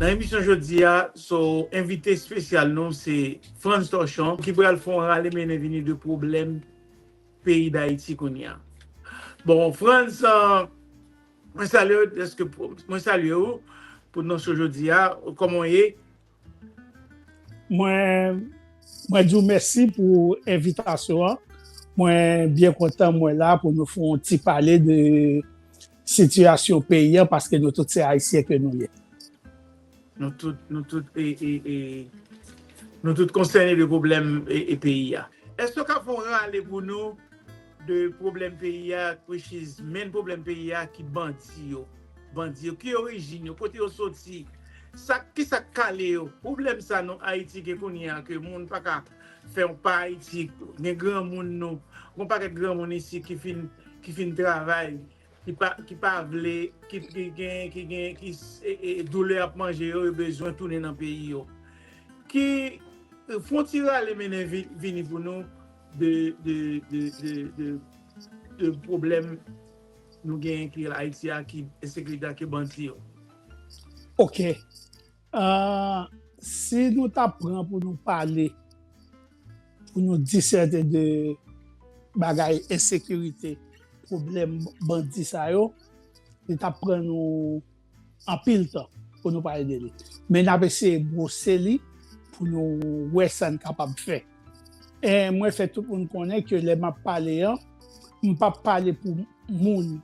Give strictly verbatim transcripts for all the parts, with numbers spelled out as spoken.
Nan emisyon jodi a, so, envite espesyal nou se Frantz Torchon ki pral fè yon rale mennen vini de pwoblèm peyi Dayiti kounye a. Bon, Frantz, euh, mwen salye w, dèske mwen salye w pou nan show jodi a. Kòman w ye? Mwen, mwen di w mèsi pou envitasyon an. Mwen byen kontan mwen la pou nou fè yon ti pale de sitiyasyon peyi an paske nou tout se Ayisyen ke nou ye. Nou tout, nou tout, e, e, e, nou tout konsène de pwoblèm e, e peyi a. Èske w ka fè yon rale pou nou de pwoblèm peyi a, which is main pwoblèm peyi a ki bandi yo? Bandi yo, ki orijin yo, kote yo soti? Sa, ki sa k kale yo? Pwoblèm sa nou Ayiti gen kounye a ke moun pa ka fè yon pa Ayiti, gen granmoun nou, gon pakèt granmoun isi ki fin, ki fin travay, ki pa, ki pa vle, ki, ki gen, ki gen, ki, e, e, doulè ap manje yo, yo bezwen tounen nan peyi yo. Ki, fè yon ti rale mennen vi- vini pou nou de, de, de, de, de, de pwoblèm nou genyen ki Ayiti a, ki ensekirite a, ki bandi yo. Ok. Ah, si nou ta pran pou nou pale, pou nou disète de bagay ensekirite, pwoblèm bandi sa yo, li ta pran nou anpil tan pou nou pale de li. Men n ap eseye bwose li pou nou wè sa n kapab fè. E mwen fè tout moun konnen ke lè m ap pale an, m p ap pale pou moun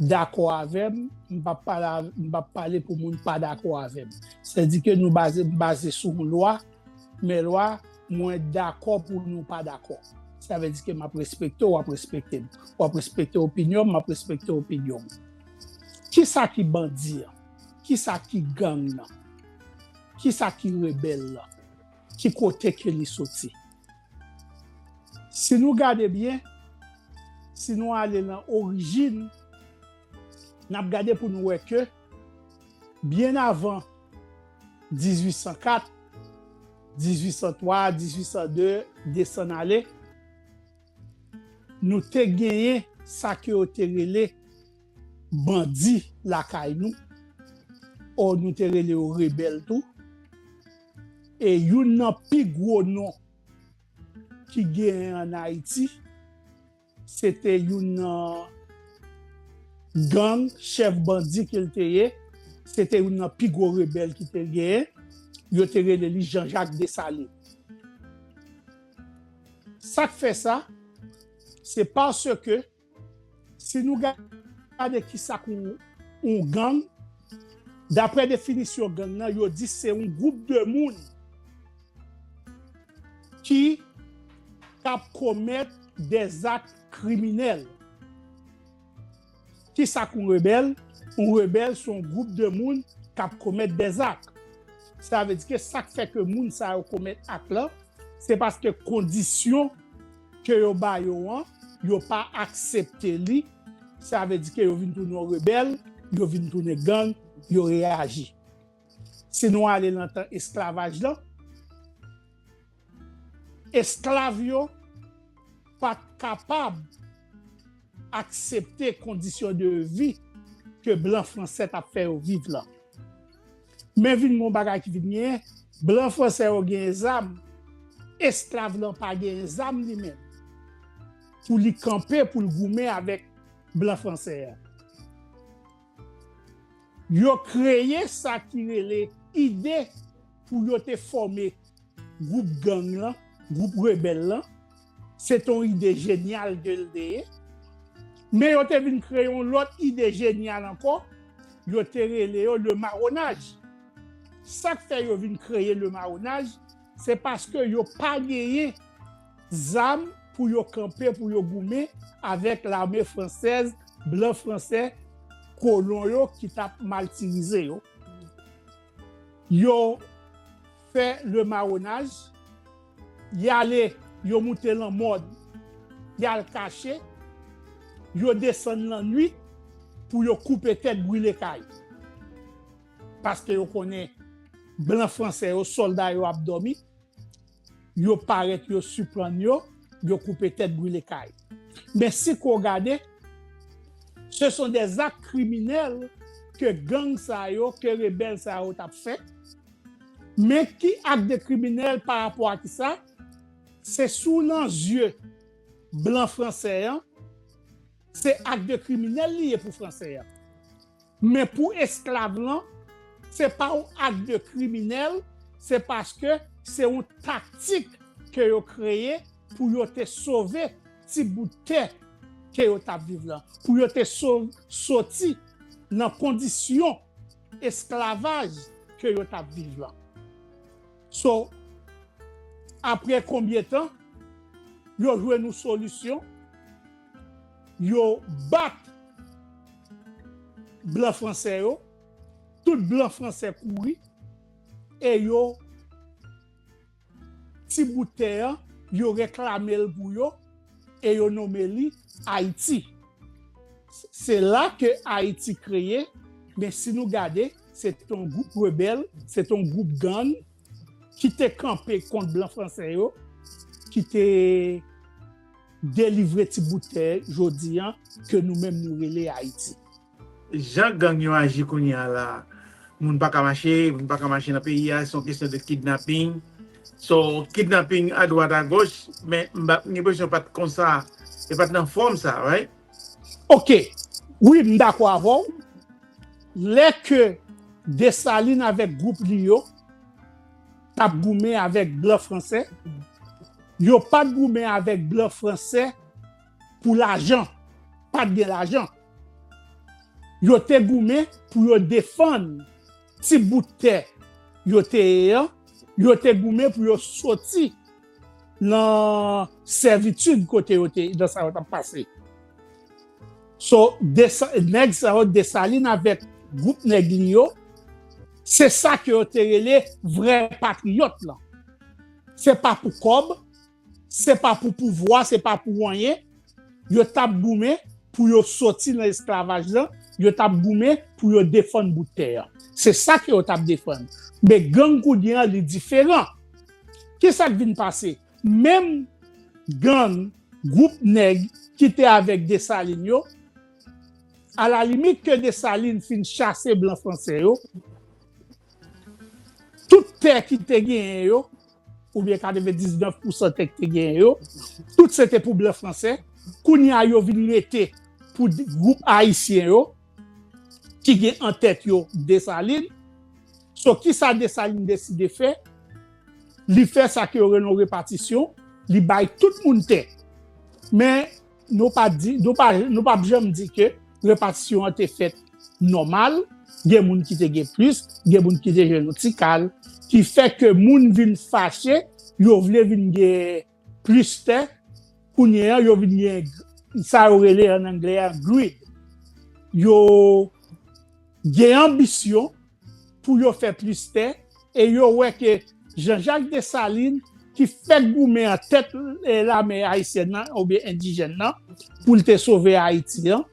dakò avè m, m p ap pale, m p ap pale pou moun pa dakò avè m. Sètadi ke nou baze, m baze sou yon lwa, men lwa, mwen dakò pou nou pa dakò. Sa vle di ke m ap respekte w, w ap respekte m. W ap respekte opinyon m, m ap respekte opinyon w. Kisa ki bandi an? Kisa ki gang nan? Kisa ki rebèl lan? Ki kote ke li soti? Si nou gade byen, si nou ale nan orijin, n ap gade pou nou wè ke byen avan dizuit san kat, dizuit san twa, dizuit san de, desann ale, nou te genyen sa ke yo te rele bandi lakay nou, o nou te rele yo rebèl tou. E youn nan pi gwo non ki genyen ann Ayiti, se te youn nan gang, chèf bandi ke l te ye, se te youn nan pi gwo rebèl ki te genyen, yo te rele li Jean-Jacques Dessalines. Sa k fè sa, se paske si nou gade kisa k yon, yon gang, daprè definisyon gang nan, yo di se yon gwoup de moun ki k ap komèt dèzak kriminèl. Kisa k yon rebèl? Yon rebèl se yon gwoup de moun k ap komèt dèzak. Sa vle di ke sa k fè ke moun sa yo komèt ak lan, se paske kondisyon ke yo ba yo an, yo pa aksepte li. Sa vle di ke yo vin tounen yon rebèl, yo vin tounen gang, yo reyaji. Si nou ale nan tan esklavaj lan, esklav yo pa t kapab aksepte kondisyon de vi ke blan franse t ap fè yo viv lan. Men vin gen yon bagay ki vin genyen, blan franse yo genyen zam, esklav lan pa genyen zam li menm pou li kanpe, pou l goumen avèk blan franse a. Yo kreye sa ki rele ide pou yo te fòme gwoup gang lan, gwoup rebèl lan. Se te yon ide jenyal ke l te ye. Men yo te vin kreye yon lòt ide jenyal ankò, yo te rele yo le maronnaj. Sa k fè yo vin kreye le maronnaj, se paske yo pa genyen zam pou yo kanpe, pou yo goumen avèk lame fransèz, blan franse, kolon yo ki t ap matirize yo. Yo fè le maronnaj, y ale, yo moute lanmòn, y al kache, yo desann lannwit pou yo koupe tèt, brile kay. Paske yo konnen blan franse yo, sòlda yo ap dòmi, yo parèt, yo siprann yo, yo koupe tèt, brile kay. Men si ke w gade, ce sont des actes criminels ke gang sa yo, ke rebèl sa yo t ap fè. Men ki ak de kriminèl pa rapò a kisa? Se sou nan zye blan fransè an, se ak de kriminèl li ye pou fransè an. Men pou esklav lan, se pa yon ak de kriminèl, se paske se yon taktik ke yo kreye pou yo te sove ti bout tè ke yo t ap viv lan, pou yo te so-, soti nan kondisyon esklavaj ke yo t ap viv lan. So, apre konbyen tan, yo jwenn yon solisyon, yo bat blan fransè yo, tout blan fransè kouri, e yo ti bout tè an, yo reklame l pou yo, e yo nonmen li Ayiti. Se la ke Ayiti kreye, men si nou gade, se te yon gwoup rebèl, se te yon gwoup gang ki te kanpe kont blan fransè yo, ki te delivre ti bout tè jodi an ke nou menm nou rele Ayiti. Jan gang yo aji kounye a la, moun pa ka mache, moun pa ka mache nan peyi a, se yon kesyon de kidnaping. So, kidnaping a dwat a goch, men m pa- m gen enpresyon pa t konsa, e pa t nan fòm sa, right? Ok, wi, m dakò avè w. Lè ke Desalin avèk gwoup li yo t ap goumen avèk blan fransè, yo pa t goumen avèk blan fransè pou lajan, pa t gen lajan. Yo te goumen pou yo defann ti bout tè yo te ye an, yo te goumen pou yo soti nan sèvitid kote yo te, nan sa yo t ap pase. So, Desa- nèg sa yo, Desalin avèk gwoup nèg li yo, se sa ke yo te rele vrè patriyòt lan. Se pa pou kòb, se pa pou pouvwa, se pa pou anyen. Yo t ap goumen pou yo soti nan esklavaj lan, yo t ap goumen pou yo defann bout tè an. Se sa ke yo t ap defann. Men gang kounye an, li diferan. Kisa k vin pase? Menm gang, gwoup nèg ki te avèk Desalin yo, alalimit ke Desalin fin chase blan fransè yo, tout tè ki te genyen yo, oubyen katrevendiznèf pousan tè ki te genyen yo, tout se te pou blan fransè. Kounye a yo vin rete pou gwoup ayisyen yo, ki gen an tèt yo Desalin. So, kisa Desalin deside fè? Li fè sa ke yo rele yon repatisyon, li bay tout moun tè. Men, nou pa di, nou pa, nou pa janm di ke repatisyon an te fèt nòmal, gen moun ki te gen plis, gen moun ki te jwenn yon ti kal, ki fè ke moun vin fache, yo vle vin gen plis tè, kounye an, yo vin gen sa yo rele an anglè a greed. Yo gen anbisyon pou yo fè plis tè, e yo wè ke Jean-Jacques Dessalines, ki fèk goumen an tèt, eh, lame ayisyèn nan, oubyen endijèn nan, pou l te sove Ayiti an,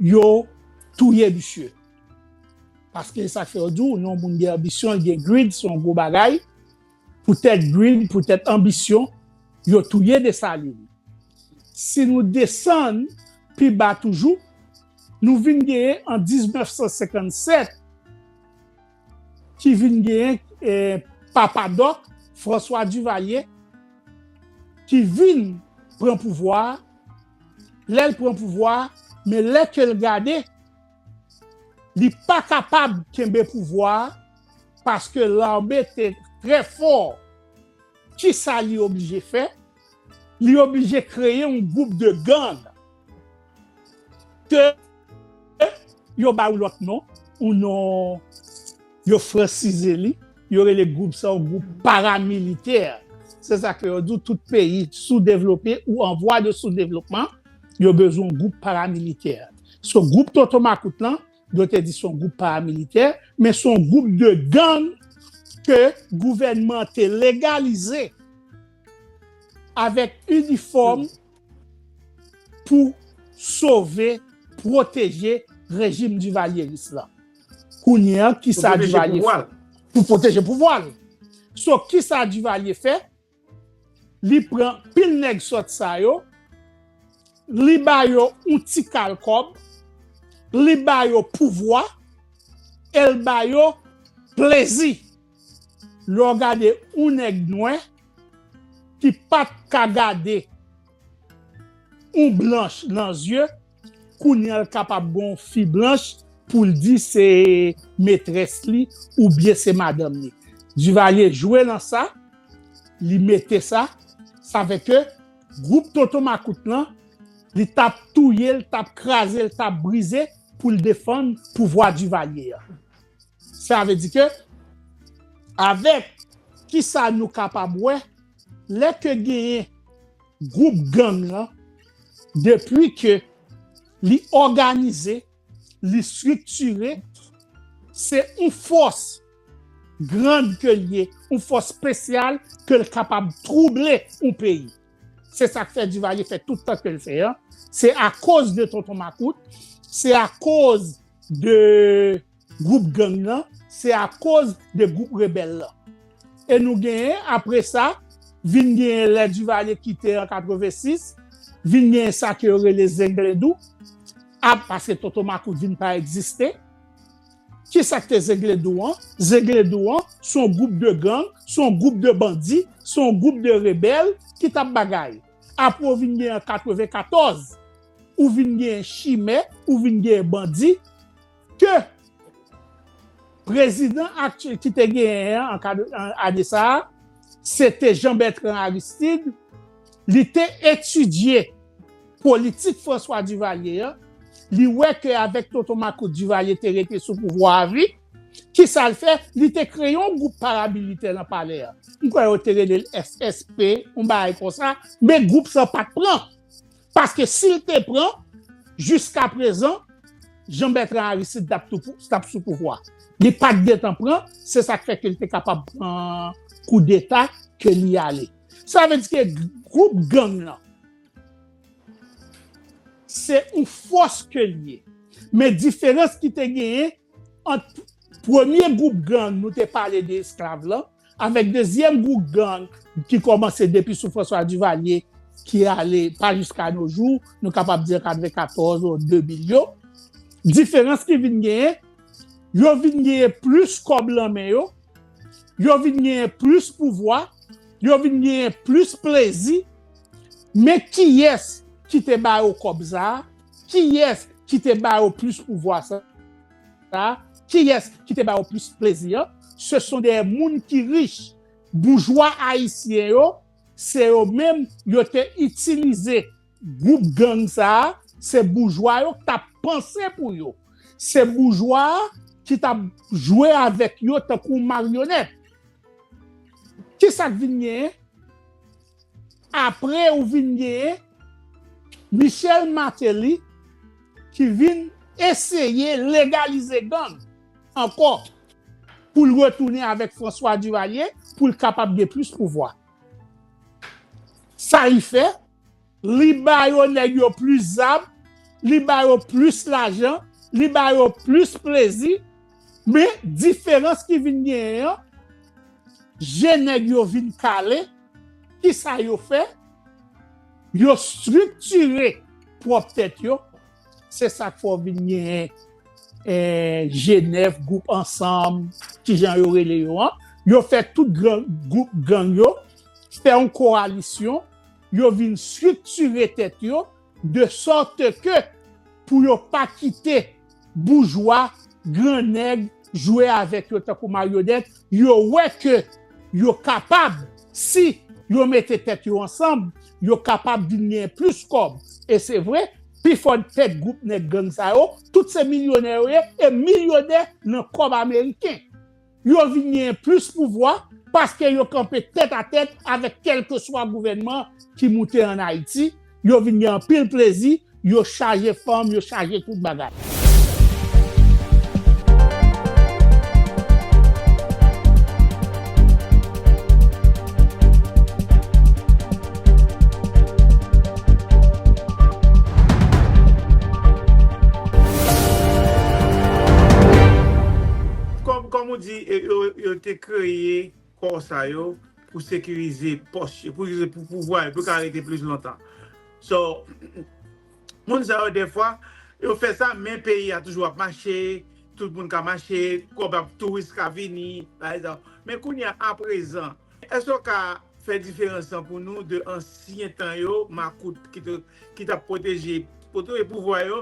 yo touye misye. Paske sa fè yo di w, yon moun gen anbisyon, l gen greed, se yon gwo bagay. Poutèt greed, poutèt anbisyon, yo touye Dessalines. Si nou desann pi ba toujou, nou vin genyen an diznèf san senkannsèt, ki vin genyen, eh, Papa Dòk, François Duvalier, ki vin pran pouvwa a. Lè l pran pouvwa a, men lè ke l gade, li pa kapab kenbe pouvwa a, paske lame te trè fò. Kisa li oblije fè? Li oblije kreye yon gwoup de gang ke yo ba yon lòt non, yon non, yo fransize li, yo rele gwoup sa yon gwoup paramilitè. Se sa ke yo di w, tout peyi soudevlope ou an vwa de soudevlopman, yo bezwen yon gwoup paramilitè. So, gwoup Tonton Makout lan, yo te di se yon gwoup paramilitè, men se yon gwoup de gang ke gouvènman an te legalize avèk inifòm pou sove, pwoteje rejim divalyeris la. Kounye a, kisa Duvalier fè? Pou pwoteje pouvwa l. So, kisa Duvalier fè? Li pran pil nèg sòt sa yo, li ba yo yon ti kal kòb, li ba yo pouvwa, e l ba yo plezi. Lè w gade yon nèg nwè ki pa t ka gade yon blanch nan zye, kounye a l kapab gen yon fi blanch pou l di se metrès li oubyen se madanm li. Duvalier jwe nan sa, li mete sa, sa fè ke gwoup Tonton Makout lan, li t ap touye, l t ap kraze, l t ap brize pou l defann pouvwa Duvalier an. Sa vle di ke, avèk kisa nou kapab wè, lè ke genyen gwoup gang lan, depi ke li òganize, li estriktire, se yon fòs grand ke l ye, yon fòs espesyal ke l kapab twouble yon peyi. Se sa k fè Duvalier fè tout tan ke l fè an. Se akoz de Tonton Makout, se akoz de gwoup gang lan, se akoz de gwoup rebèl lan. E nou genyen, apre sa, vin genyen lè Duvalier kite an katrevensis, vin genyen sa ke yo rele Zenglendou, a, paske Tonton Makout vin pa egziste. Kisa k te Zenglendou an? Zenglendou an, se yon gwoup de gang, se yon gwoup de bandi, se yon gwoup de rebèl ki t ap bagay. Apre w vin genyen an katrevenkatòz, ou vin genyen chimè, ou vin genyen bandi, ke prezidan aktyèl ki te genyen an, an kad, an ane sa a, se te Jean Bertrand Aristide, li te etidye politik François Duvalier an, li wè ke avèk Tonton Makout Duvalier te rete sou pouvwa a vi, kisa l fè? Li te kreye yon gwoup paramilitè nan palè a. M kwè yo te rele l S S P, yon bagay konsa, men gwoup sa pa t pran. Paske si l te pran, jiskaprezan, Jean Bertrand Aristide t ap tou pou, t ap sou pouvwa. Li pa t gentan pran, se sa k fè ke l te kapab pran koudeta ke li ale. Sa vle di ke gwoup gang lan, se yon fòs ke l ye. Men diferans ki te genyen ant premye gwoup gang nou te pale de esklav lan, avèk dezyèm gwoup gang ki kòmanse depi sou François Duvalier, ki ale pa jiska no jou, nou kapab di an katrevenkatòz ou de mil yo. Diferans ki vin genyen, yo vin genyen plis kòb lan men yo, yo vin genyen plis pouvwa, yo vin genyen plis plezi, men kiyès ki te ba yo kòb sa a? Kiyès ki te ba yo plis pouvwa sa a? Kiyès ki te ba yo plis plezi an? Ce sont des moun ki rich. Boujwa ayisyen yo, se yo menm yo te itilize gwoup gang sa a, se boujwa yo k t ap panse pou yo. Se boujwa a ki t ap jwe avèk yo tankou maryonèt. Kisa k vin genyen? Apre ou vin genyen Michel Martelly ki vin eseye legalize gang ankò pou l retounen avèk François Duvalier pou l kapab gen plis pouvwa. Sa li fè, li ba yo nèg yo plis zam, li ba yo plis lajan, li ba yo plis plezi, men diferans ki vin genyen an, je nèg yo vin kale, kisa yo fè? Yo estriktire pwòp tèt yo. Se sa k fè w vin genyen, eh, G nèf, gwoup Ansanm, kijan yo rele yo an. Yo fè tout gran gwoup gang yo fè yon kowalisyon, yo vin estriktire tèt yo, de sòt ke pou yo pa kite boujwa, gran nèg jwe avèk yo tankou maryonèt, yo wè ke yo kapab, si yo mete tèt yo ansanm, yo kapab vin gen plis kòb. E se vre, pifò tèt gwoup nèg gang sa yo, tout se milyonè yo ye, e milyonè nan kòb ameriken. Yo vin gen plis pouvwa paske yo kanpe tèt a tèt avèk kèlkeswa gouvènman ki moute ann Ayiti. Yo vin gen anpil plezi, yo chaje fanm, yo chaje tout bagay. Kòm, kòm ou di, e, yo, yo te kreye kò sa yo pou sekirize pòch yo, pou, pou pouvwa yo, pou yo ka rete plis lontan. So, moun sa yo, dèfwa, Yo fè sa, men peyi a toujou ap mache, tout moun ka mache, kòb ap, touris ka vini, pa egzanp. Men kounye a, aprezan, èske w ka fè diferans lan pou nou de ansyen tan yo, makout ki te, ki t ap pwoteje, pwoteje pouvwa yo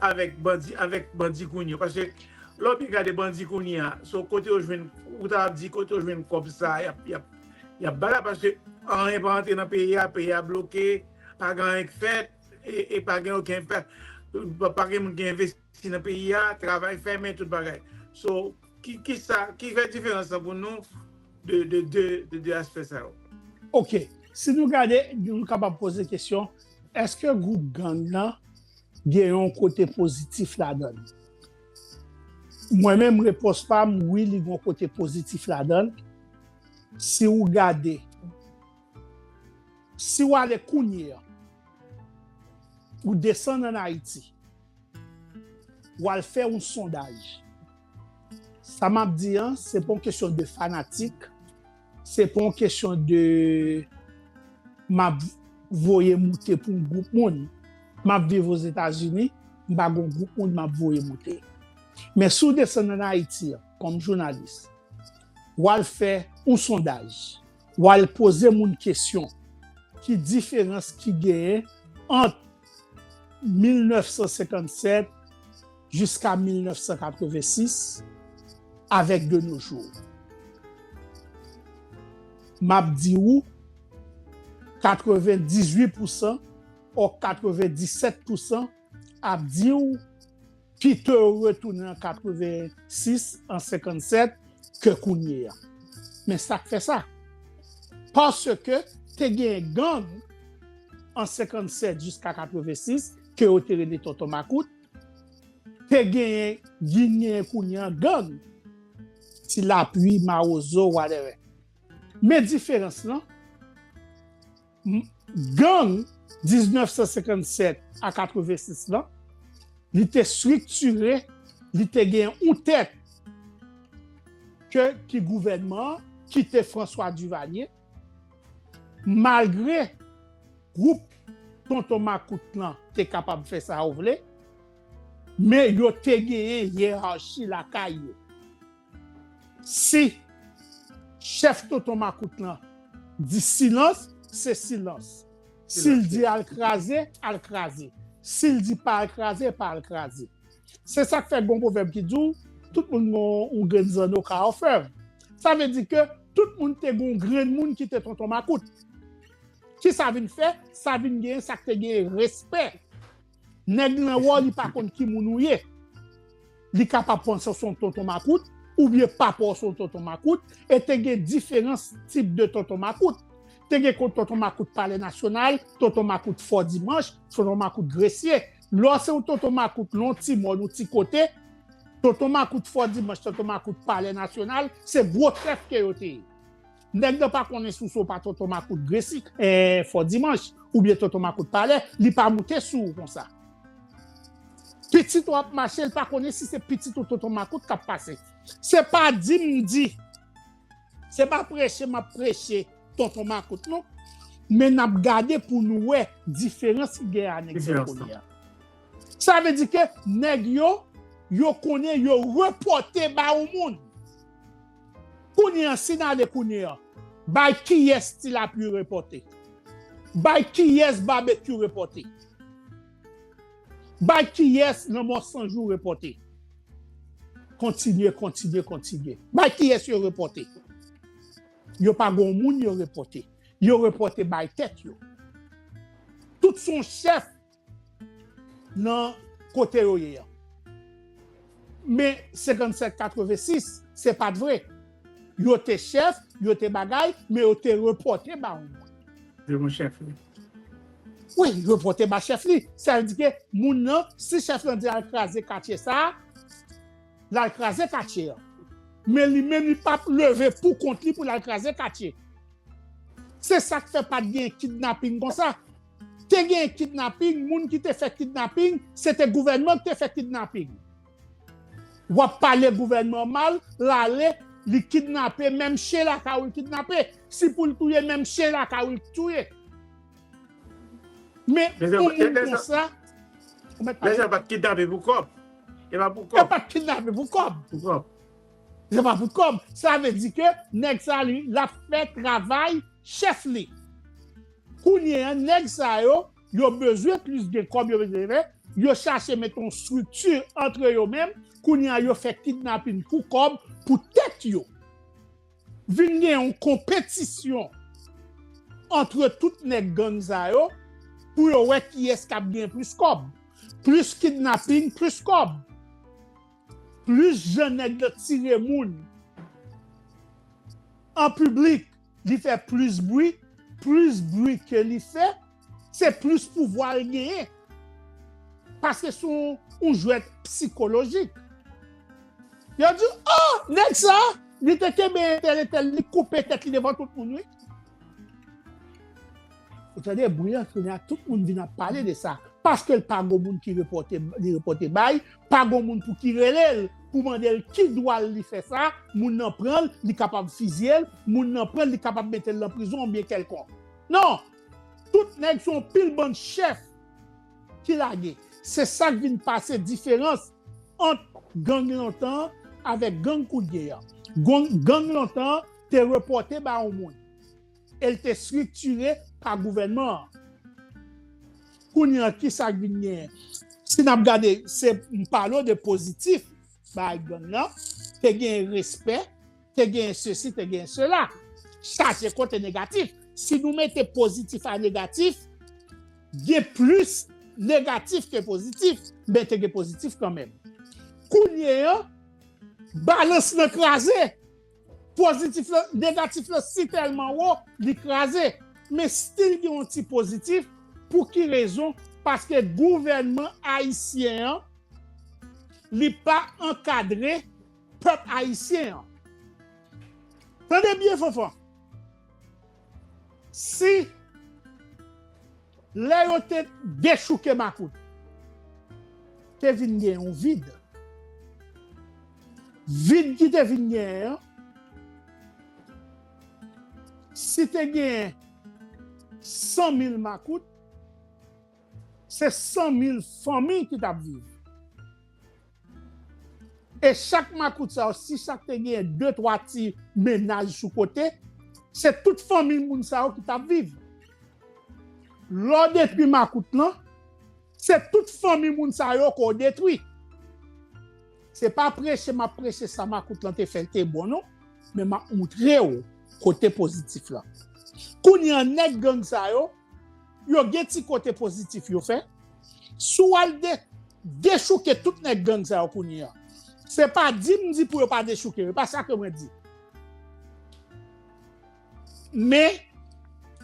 avèk bandi, avèk bandi kounye yo? Paske lè w byen gade bandi kounye a, so kote yo jwenn, ou ta ap di kote yo jwenn kòb sa, y ap, y ap, y ap bagay, paske anyen pa antre nan peyi a, peyi a bloke, pa gen anyen k fèt, e, e pa gen okenn, pa, pa gen moun ki envesti nan peyi a, travay fèmen, tout bagay. So, ki, ki sa, ki fè diferans lan pou nou de, de, de, de, de aspè sa yo? Ok, si nou gade, nou kapab poze kesyon, èske gwoup gang nan gen yon kote pozitif ladan l? Mwen menm, repons pa m, wi, li gen yon kote pozitif ladan l. Si w gade, si w ale kounye a, ou desann ann Ayiti, w al fè yon sondaj. Sa m ap di an, se pa yon kesyon de fanatik, se pa yon kesyon de m ap voye moute pou yon gwoup moun. M ap viv Ozetazini, m pa gen yon gwoup moun m ap voye moute. Men si w desann ann Ayiti an, kòm jounalis, w al fè yon sondaj, w al poze moun kesyon, ki diferans ki genyen ant mil nèf san senkannsèt jiska mil nèf san katrevensis avèk de nos jours? M ap di w, katrevendizuit pousan, ò, katrevendisèt pousan ap di w pito yo retounen an katrevensis, an senkannsèt, ke kounye a. Men sa k fè sa? Paske te gen gang an senkannsèt jiska katrevensis, ke yo te rele Tonton Makout, te genyen, genyen kounye a gang, Ti Lapli, Mawozo, whatever. Men diferans lan, gang diznèf san senkannsèt a katrevensis lan, li te estriktire, li te gen yon tèt ke ki gouvènman an, ki te François Duvalier, malgre gwoup Tonton Makout lan te kapab fè sa yo vle, men yo te genyen yerachi lakay yo. Si chèf Tonton Makout lan di silans, se silans. Si l di al kraze, al kraze. Si l di pa al kraze, pa al kraze. Se sa k fè gon pwovèb ki di w, tout moun gon yon grenn zanno ka ofèv. Sa vle di ke tout moun te gon grenn moun ki te Tonton Makout. Ki sa vin fè? Sa vin genyen sa k te genyen respè. Nèg lan wè w, li pa konn ki moun ou ye. Li kapab panse w se yon Tonton Makout, oubyen papa w se yon Tonton Makout, e te gen diferans tip de Tonton Makout. Te gen kon Tonton Makout Palè Nasyonal, Tonton Makout Fò Dimanch, Tonton Makout Gresye. Lè w se yon Tonton Makout nan yon ti mòn, yon ti kote, Tonton Makout Fò Dimanch, Tonton Makout Palè Nasyonal, se gwo chèf ke yo te ye. Nèg lan pa konnen si w se w pa Tonton Makout Gresye, eh, Fò Dimanch, oubyen Tonton Makout Palè, li pa moute sou ou konsa. Pitit ou ap mache, l pa konnen si se pitit ou Tonton Makout k ap pase. Se pa di m di, se pa preche m ap preche Tonton Makout non, men n ap gade pou nou wè diferans ki gen a nèg yo kounye a. Sa vle di ke nèg yo, yo konnen yo repòte ba yon moun. Kounye a, si n ale kounye a, bay kiyès Ti Lapli repòte? Bay kiyès Babekyou repòte? Bay kiyès Lanmò San Jou repòte? Kontinye, kontinye, kontinye. Bay kiyès yo repòte? Yo pa gon moun yo repòte. Yo repòte bay tèt yo. Tout se yon chèf nan kote yo ye an. Men senkannsèt katrevensis, se pa t vre. Yo te chèf, yo te bagay, men yo te repòte ba yon moun. Se yon chèf li. Wi, repòte ba chèf li. Sa vle di ke moun nan, si chèf lan di al kraze katye sa a, l al kraze katye a. Men li menm, li p ap leve pou kont li pou l al kraze katye. Se sa k fè pa t gen kidnaping konsa. Te gen kidnaping, moun ki te fè kidnaping, se te gouvènman ki te fè kidnaping. W ap pale gouvènman mal, l ale, li kidnape, menm chen lakay ou l kidnape. Si pou l touye, menm chen lakay ou l touye. Men yon moun konsa, Ou mèt pale. Lè sa pa t kidnape pou kòb. E pa pou kòb. E pa t kidnape pou kòb. Pou kòb. Se pa pou kòb. Sa vle di ke nèg sa li, l ap fè travay chèf li. Kounye a, nèg sa yo, yo bezwen plis gen kòb, yo bezwen fè, yo chache mete yon estrikti antre yo menm, kounye a, yo fè kidnapin pou kòb, pou tèt yo. Vin gen yon konpetisyon antre tout nèg gang sa yo, pou yo wè kiyès k ap gen plis kòb. Plis kidnapin, plis kòb. Plis jan nèg nan tire moun an piblik, li fè plis bri, plis bri ke li fè, se plis pouvwa l genyen. Paske se yon, yon jwèt sikolojik. Yo di, oh, nèg sa, li te kenbe entèl, entèl, li koupe tèt li devan tout moun, wi. Ou tande, bri an, kounye a, tout moun vin ap pale de sa. Paske l pa gon moun ki repòte, li repòte bay, pa gon moun pou ki rele l, pou mande l ki dwa l li fè sa, moun nan pran l, li kapab fizye l, moun nan pran l, li kapab mete l nan prizon oubyen kèlkonk. Non! Tout nèg se yon pil bann chèf ki lage. Se sa k vin pase diferans ant gang lontan avèk gang kounye a. Gang, gang lontan te repòte ba yon moun. E l te estriktire pa gouvènman an. Kounye a, ki sa k vin genyen? Si n ap gade, se, m pale w de pozitif, bay gang nan, te gen respè, te gen sesi, te gen sela. Chaje kote negatif. Si nou mete pozitif a negatif, gen plis negatif ke pozitif, men te gen pozitif kanmenm. Kounye a, balans lan kraze. Pozitif lan, negatif lan si tèlman wo, li kraze. Men still gen yon ti pozitif. Pou ki rezon? Paske gouvènman ayisyen an, li pa ankadre pèp ayisyen an. Tande byen, Fanfan. Si lè yo te dechouke makout, te vin gen yon vid. Vid ki te vin genyen an, si te gen san mil makout, se san mil fanmi ki t ap viv. E chak makout sa yo, si chak te genyen de, twa ti mennaj sou kote, se tout fanmi moun sa yo ki t ap viv. Lè w detwi makout lan, se tout fanmi moun sa yo ke w detwi. Se pa preche m ap preche sa makout lan te fè l te bon non, men m ap moutre w kote pozitif lan. Kounye a nèg gang sa yo, yo gen ti kote pozitif yo fè. Si w al de, dechouke tout nèg gang sa yo kounye a, se pa di m di pou yo pa dechouke, e pa sa ke mwen di. Men,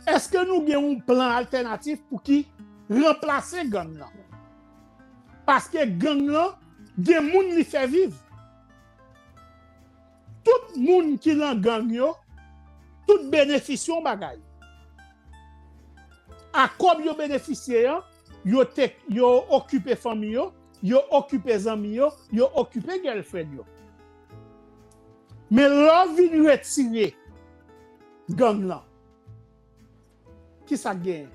èske nou gen yon plan altènatif pou ki ranplase gang lan? Paske gang lan, gen moun li fè viv. Tout moun ki nan gang yo, tout benefisye yon bagay. A kòb yo benefisye an, yo te, yo okipe fanmi yo, yo okipe zanmi yo, yo okipe girlfriend yo. Men lè w vin retire gang lan, ki sa k genyen?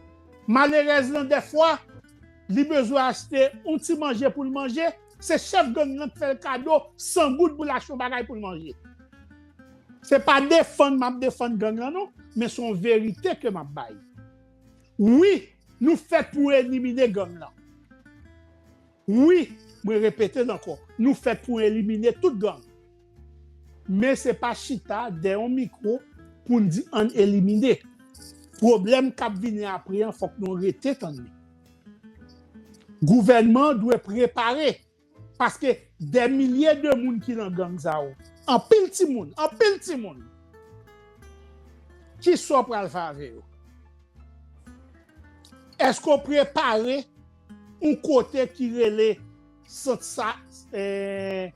Malerèz lan, dèfwa, li bezwen achte yon ti manje pou l manje, se chèf gang lan k fè l kado san goud pou l achte yon bagay pou l manje. Se pa defann m ap defann gang lan non, men se yon verite ke m ap bay. Wi, nou fèt pou elimine gang lan. Wi, mwen repete l ankò, nou fèt pou elimine tout gang. Men se pa chita dèyè yon mikwo pou n di ann elimine. Pwoblèm k ap vini apre an, fòk nou rete tann li. Gouvènman an dwe prepare, paske dè milye de moun ki nan gang sa yo, anpil timoun, anpil timoun, kisa w pral fè avè yo? Èske w prepare yon kote ki rele sant sa, eh,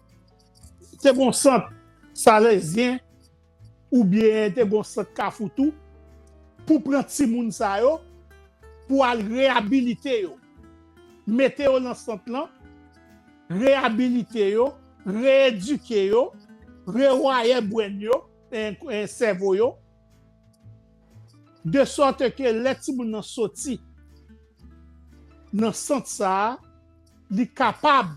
te gon sant Salezyen oubyen te gon sant Kafou tou pou pran timoun sa yo, pou al reyabilite yo, mete yo nan sant lan, reyabilite yo, reyedike yo, rewayè brenn yo, eh, eh, sèvo yo, de sòt ke lè timoun nan soti nan sant sa a, li kapab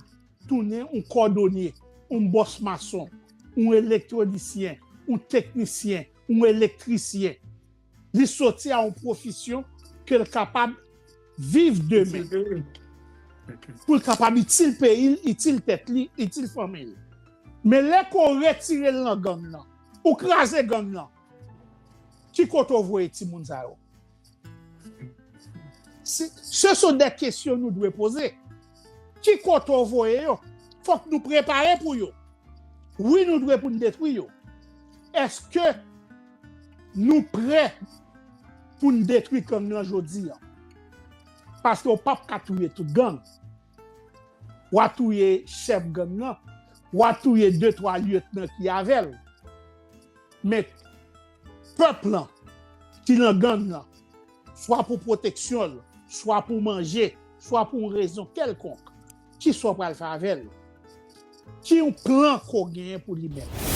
tounen yon kòdonye, yon bòs mason, yon elektrisyen, yon teknisyen, yon elektrisyen. Li soti a yon pwofesyon ke l kapab viv demen. Pou l kapab itil peyi l, itil tèt li, itil fanmi l. Men lè ke w retire l nan gang nan, ou kraze gang nan, ki kote w voye timoun sa yo? Se, ce sont des questions nou dwe poze. Ki kote w voye yo? Fòk nou prepare pou yo. Wi, nou dwe pou n detwi yo. Èske nou prè pou n detwi gang nan jodi a? Paske w p ap ka touye tout gang. W a touye chèf gang nan. W a touye de twa lyetnan ki avè l. Men pèp lan ki nan gang nan, swa pou pwoteksyon l, swa pou manje, swa pou yon rezon kèlkonk, kisa w pral fè avè l? Ki yon plan ke w genyen pou li menm?